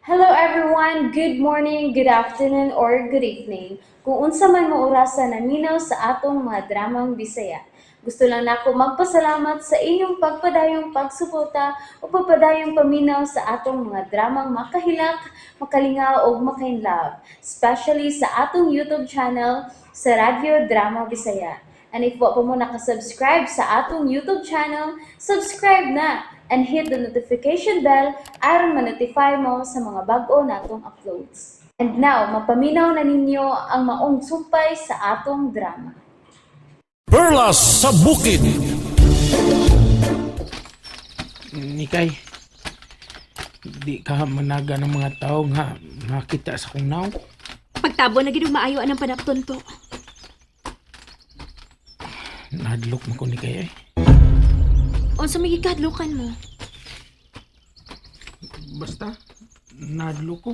Hello everyone! Good morning, good afternoon, or good evening. Kung unsa man mo orasa naminaw sa atong mga dramang Bisaya. Gusto lang nako magpasalamat sa inyong pagpadayong pagsuporta o pagpadayong paminaw sa atong mga dramang makahilak, makalingaw ug makainlove, especially sa atong YouTube channel sa Radyo Drama Bisaya. And if wa pa mo nakasubscribe sa atong YouTube channel, subscribe na and hit the notification bell aron ma-notify mo sa mga bag-o natong uploads. And now, mapaminaw na ninyo ang maong sumpay sa atong drama. Perlas sa Bukid. Nikay, di ka managa ng mga tao nga makita sa kong naong. Pagtabo na gid og maayo anang panapton to. Nahadlok man ko ni kay eh. Unsa may gikadlukan mo? Basta, nahadlok ko.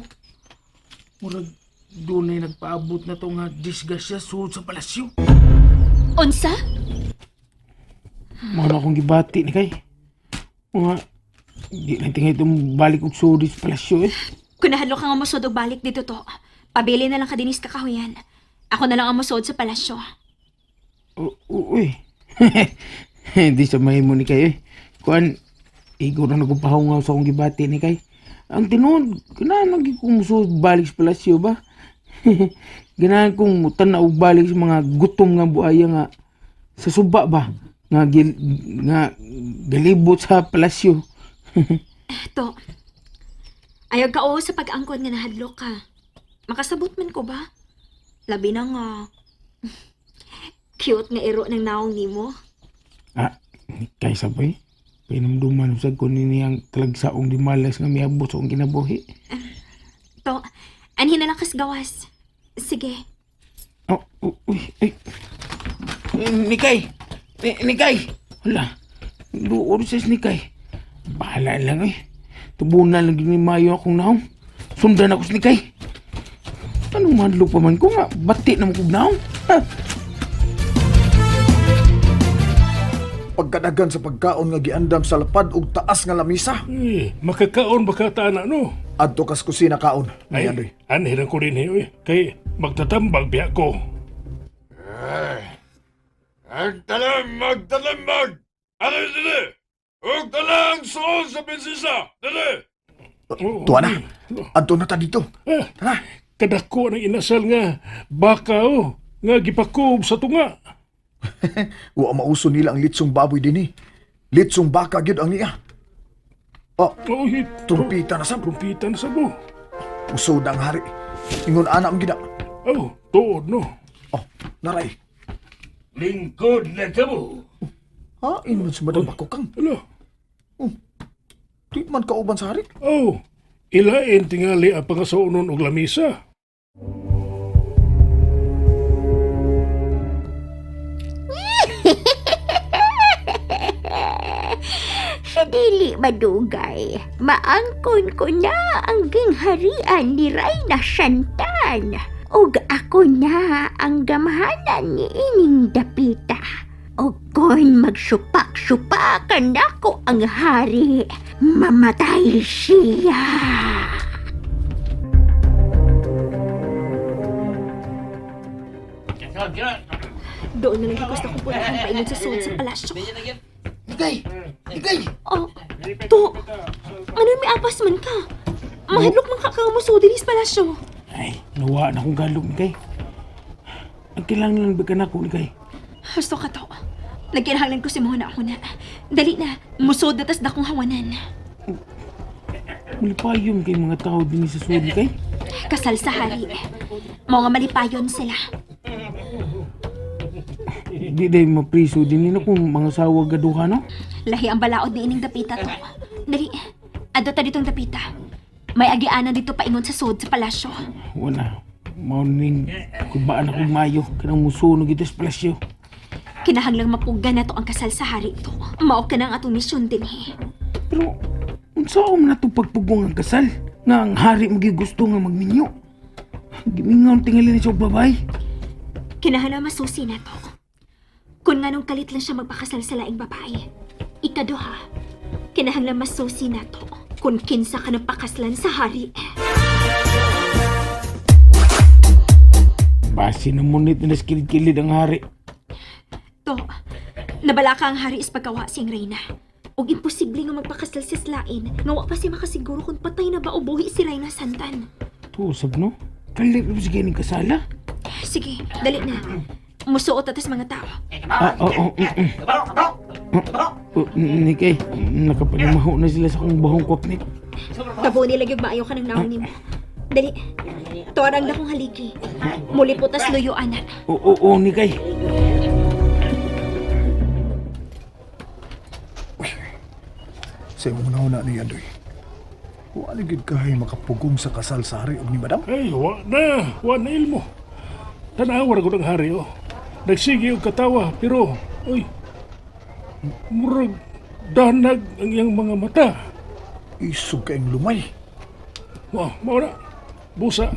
Murag dunay nagpaabot na to nga disgrasya sulod sa palasyo. Unsa? Mga na akong gibati ni kay. Mga, di lang tingay itong balik og sulod sa palasyo eh. Kung nahadlok ka nga mosod og balik dito to, pabili na lang ka dinis kakahuyan. Ako na lang ang mosod sa palasyo. Uy. Hindi sa mahimo ni kay eh. Kuan, igo na nagpahungaw sa akong gibati ni kay. Ang tinuod, ganahan lagi kong musuod balik sa palasyo ba? Ganahan kong mutan-aw og balik sa mga gutom nga buaya nga sa suba ba? Nga, nga galibot sa palasyo. To, ayaw ka oo sa pag-angkon nga nahadlok ka. Makasabot man ko ba? Labi na nga. Cute nga iro ng naong nimo. Ah, kay sabay. Pinamduman sa ko niyang talagsaong di malas nga miabot sa akong kinabuhi. To, anhin na lang kas gawas. Sige. Oh, uy, ay. Eh, Nikay! Nikay! Wala. Doon sa Nikay. Bahala lang eh. Tubunan lang ni Mayo akong naong. Sundan ako sa Nikay. Anong madlo pa man ko nga? Bati na mo kong naong. Ha? Pagkadagan sa pagkaon nga giandam sa lapad ug taas nga lamisa. Eh, makakaon ba ka ta na, no? Adto kas kusina kaon. Ay, Ay, Andoy. anhiran ko rin eh, kay magtatambag biya ko. Ang talang magtalambag! Ano dili? Ug talang suon sa prinsesa! Dili! Oo. Tuwa na. Adto na ta dito. Eh, Tara. kadako ng inasal nga baka oh, nga gipakob sa tunga. Wa mauso nila ang litsong baboy dinhi. Litsong baka gyud ang niya. Oh, Oh, trumpita na sab. Trumpita na sab oh. Usod ang hari. Ingon ana ang gina. Oh, tuod no. Oh, naray. Lingkod na kamo! Ha, ingon si Madam Bakukang. Ano? Di man kauban sa hari. Oh, ilain tingali ang pangasuonon og lamisa. Sa dili madugay, maangkon ko na ang gingharian ni Reyna Santan. Ug ako na ang gamhanan ni ining dapita. Ug kon magsupak-supakan nako ang hari, mamatay siya. Doon na lang gikos na kumpunahan paingon sa sulod sa palasyo. Nikay! Nikay! Oh, to, ano may apas man ka? Mahadlok man ka ka mo sa palasyo. Ay, nawa na akong galog, Nikay. Ang kailangan lang ba ka na ako, Nikay? Gusto ka to. Nagkinahanglan ko si Mona ako na. Dali na, musod na tas dakong hawanan. Malipayon kay mga tao din sa sulod, Nikay. Kasal sa hari. Mao nga malipayon sila. Di dahil mapriso din nila kung mga sawa gaduha, no? Lahi ang balaod ni ining dapita to. Dali, adto ta ditong dapita. May agianan dito paingon sa sud sa palasyo. Wala. Mauning kubaan akong mayo. Kanang musunog ito sa palasyo. Kinahanglang mapuga na to ang kasal sa hari to. Mao ka na ang atong misyon dinhi. Pero, unsa man na itong pagpugong ang kasal? Nga ang hari magigusto nga magminyo. Gimingaw ang tingali ni siya og babay. Kinahanglan masusi na to. Kung nganong kalit lang siya magpakasal sa laing babae. Ikaduha, kinahanglan masusi na to. Kung kinsa ka ng pakaslan sa hari. Base na munit na naskilid-kilid ang hari. To, nabala ka ang hari is pagkawa siyang reyna. Og imposible nga magpakasal si Slain nga wa pa siya makasiguro kung patay na ba o buhi si Reyna Santan. Tusab no? Kalit mo sige ning kasala. Sige, dali na. Musuot atas mga tao. Ah, oo, Oh, Nikay, nakapanimaho na sila sa akong bahong kwapnit. Tabo nila gyud maayo ka ng naong nimo. Dali. Tuarang na kong haligi. Muli po tas luyo anak. Oo, oo, Nikay. Sa imong nauna ni Andoy. Wa na gyud kahay makapugong sa kasal sa hari og ni madam. Ay, wa na. Wa na ilmo. Tanawa ra gud ang hari, oh. Nagsige og katawa, pero, uy, murag danag ang iyang mga mata. Isog kayong lumay. Wa, mao na. Busa,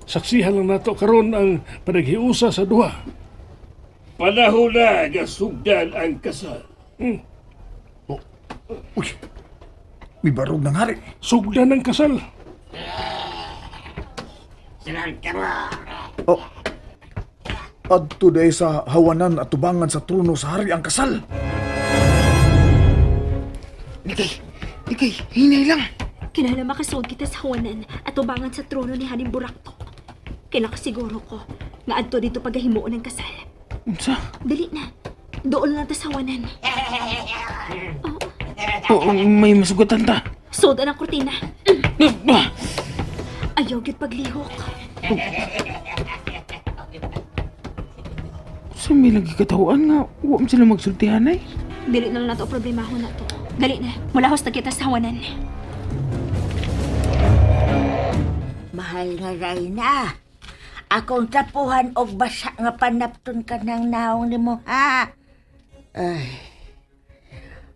saksihan lang nato karon ang panaghiusa sa duha. Panahon na nga sugdan ang kasal. Oh. Uy. Mibarog ng hari. Sugdan ang kasal. Oh. Adto day sa hawanan at tubangan sa trono sa hari ang kasal. Nikay, Nikay, hinay lang. Kinahanglan makasuod kita sa hawanan at tubangan sa trono ni Haring Buraktok. Kinakasiguro ko nga adto dito pagahimuon ng kasal. Unsa? Dali na. Doon lang ta sa hawanan. Oo, may masugatan ta. Suod ang kurtina. Ah, Ayaw gyud paglihok. Sa may lagi katawaan nga, wa man sila magsultihan ay. Dili na lang nato problema na to. Dali na. Mulahos na kita sa hawanan. Mahal nga Reyna. Akong tapuhan og basa nga panapton ka ng naong nimo, ha? Ay.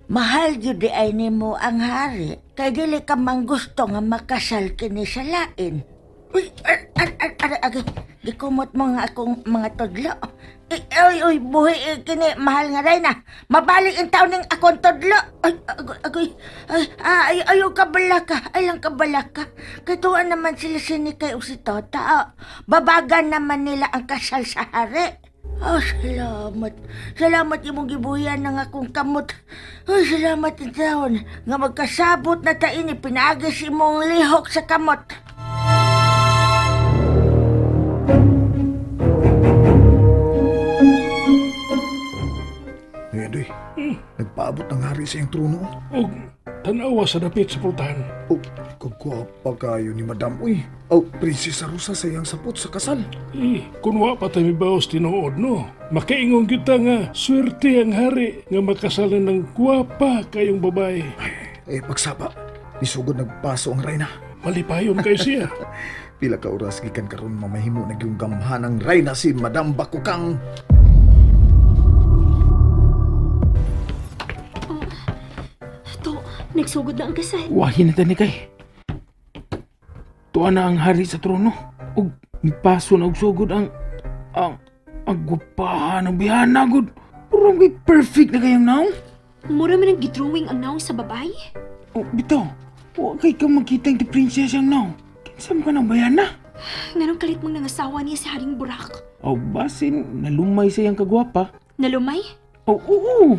Mahal gyud di ay nimo ang hari. Kay dili ka man gusto nga makasal kini sa lain. Uy, ar, ar, ar, ar, agay. Gikumot mo nga akong mga tudlo. Ay, ay, uy, buhi eh, kini, mahal nga Reyna. Mabalik ang taon ning akong tudlo. Ay, agoy, agoy. Ay, ay, ayaw kabala ka. Ay lang kabala ka. Katuan naman sila sinikay o si Tota. Ah, Babagan naman nila ang kasal sa hari. Oh, salamat. Salamat imong gibuhian ng akong kamot. Ay, salamat in taon nga magkasabot na ta ini pinaagis imong lihok sa kamot. Ni Andoy, nagpaabot ng hari sa iyang trono. Og tanawa sa dapit sa pultahan. Oh, kagwapa kayo ni madam. Uy, oh, Prinsesa Rosa sa iyang sapot sa kasal. Eh, kun wa pa tayo mibaos tinuod, no? Makaingon kita nga, swerte ang hari nga makasalan ng gwapa kayong babae. Eh, pagsaba, isugod nagpaso ang reyna. Malipayon kayo siya. Pila ka oras gikan karon mamahimo na gyung gamhan ang reyna si Madam Bakukang. To, nagsugod na ang kasal. Wahin na ta, Nikay. Tuwa na ang hari sa trono. Ug mipaso na og sugod ang gwapahan ng bihana gud. Puro kay perfect na kayang naong. Mura man ang gidrawing ang naong sa babae. Oh, bitaw. Wa kay ka makita ang prinsesa ang naong. Kinsa man ka ng bayana? Nganong kalit mong nangasawa niya si Haring Burak. Oh, basin nalumay sa iyang kagwapa. Nalumay? Oh, oo.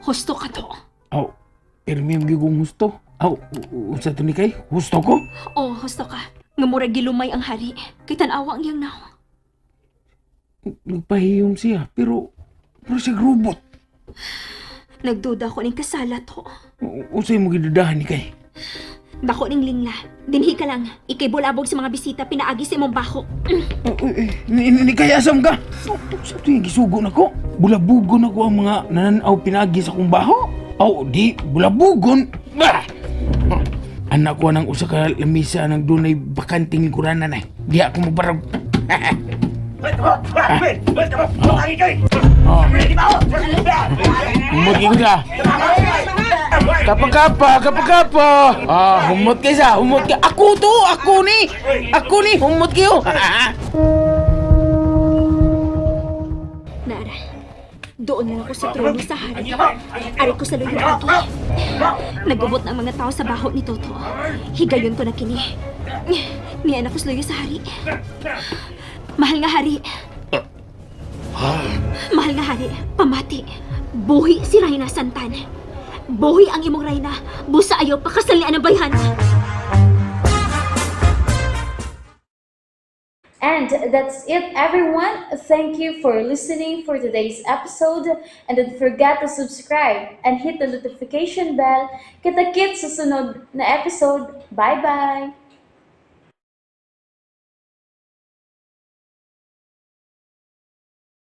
Husto ka to. Oh, pirmi ang gigong husto. Oh, unsa to ni kay? Husto ko? Oo, husto ka. Nga mura gilumay ang hari. Kay tanawa ang iyang naong. Nagpahiyom siya, pero pero siya robot. Nagduda ko ning kasala to. Unsay mo gidudahan ni kay? Dako ning lingla. Dinhi ka lang. Ikay bulabog sa mga bisita pinaagi sa imong bako. Ni kay asam ka? Sa to yung gisugo na ko. Bulabugon ako ang mga nananaw pinagi sa kong baho. Aw, di, bulabugon. Bah! Anak ko nang usa ka lamisa nang dunay bakanting lingkuranan eh. Di ako mabarag. Oh. Humot kayo sa. Kapa-kapa, kapa-kapa. Ah, humot kayo sa, humot kayo. Ako to, ako ni. Ako ni, humot kayo. Nara. Doon na lang ako sa trono sa hari. Ari ko sa luyo agi. Nagubot na ang mga tao sa baho ni Toto. Higayon ko na kini. Niyan ako sa luyo sa hari. Mahal nga hari. Mahal nga hari, pamati. Buhi si Reyna Santan. Buhi ang imong Reyna. Busa ayaw pakasal ni anang bayhan. And that's it, everyone. Thank you for listening for today's episode. And don't forget to subscribe and hit the notification bell. Kita-kits sa sunod na episode. Bye-bye!